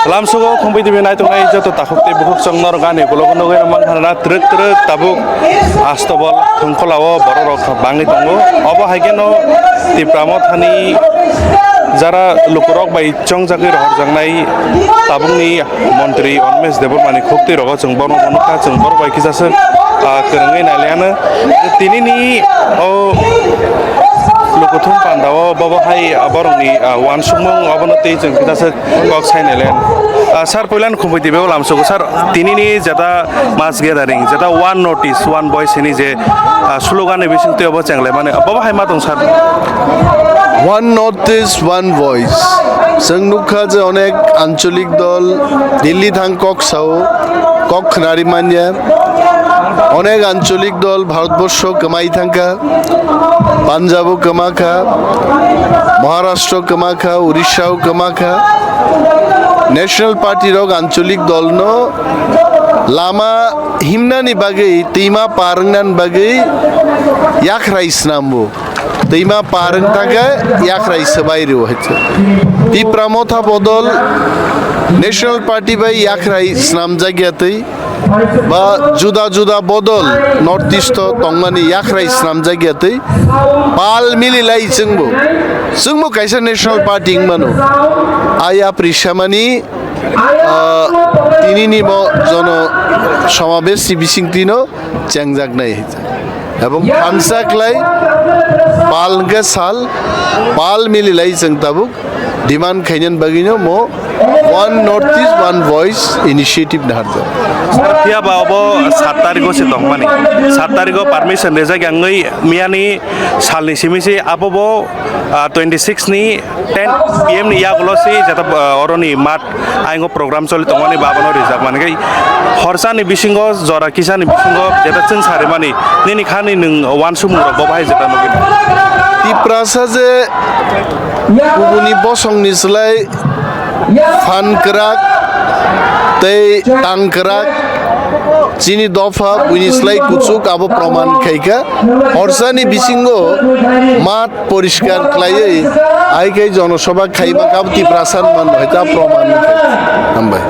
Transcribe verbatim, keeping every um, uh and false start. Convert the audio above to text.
Lamsogo Khumpui T V naitongnai joto takhuk tei bukhuk chwng norok ani ukulok nugwi rwmang kha na twrwk twrwk tabuk Astobol Thongkholao borok rok bangwi tongo. Obo hai kheno Tipra Mothani jara lukurok bai chongjagwi rohorjaknai tabukni montri Animesh Debbarmani khuktwi rogo chwng borokno nukha, chwng borok bai kisa swk, ah, kwrwngwi nailaiyano. Tinini o lukuthum pandao bobo hai borokni, ah, uansukmung obono tei chwng kisa swk kok sainai len. Ah, sir, puilano Khumpui T V o lamsogo. Sir, tinini jeta mass gathering, jeta One North East, One Voice hini je, ah, slogan ni bising twi obo chenglaimani, bobo hai ma tong, sir? One North East, One Voice. Chwng nukha je onek ancholik dol Delhi thang kok sao, kok khnari manya. Onek ancholik dol Bharatborsho kwmai thangkha. Punjabo kwma kha, Maharashtra kwma kha, Orissa o kwma kha. National Party rok ancholik dol no lama himnani bagwi, twima par wngnani bagwi yakhrai snambo. Twima par wng thangkhe yakhrai swbai rwo hai se. Tipra Motha bodol National Party bai yakhrai snamjak ya twi. Ba juda juda bodol North East o tongmani yakhrai snamjak ya twi pal mililai chwngbo. Chwngbo kaisa National Party wngmano. Ai apri samani, ah, tinini bo jono samabes ni bisingtwino chengjaknai. Ebong phansa khlai pal hwnkhe sal, pal mililai chwng tabuk demand khainani bagwino mo One North East, One Voice initiative naharjak. Phiya ba obo sat tarikh o se tongmani. Sat tarikh o permission rijak ya wngwi miyani salni simi se abo bo, ah, twenty six ni ten P M ni yagulo se jeta, ah, oroni mat ayang o program choli tongmani ba abono rijak mani khe horsani bisingo jora kisani bisingo jeta chwng sarimani nini khani nwng uansukmung rok bo bahai jeta nugwi. Tiprasa je kubuni bosongni slai phan kwrak tei tang kwrak chini dopha buini slai kuchuk abo proman khaikha. Horsani bisingo mat poriskar khlaiwi ai khe jonosabha khaima kha Tiprasa manwi ta proman khaikha. Hambai.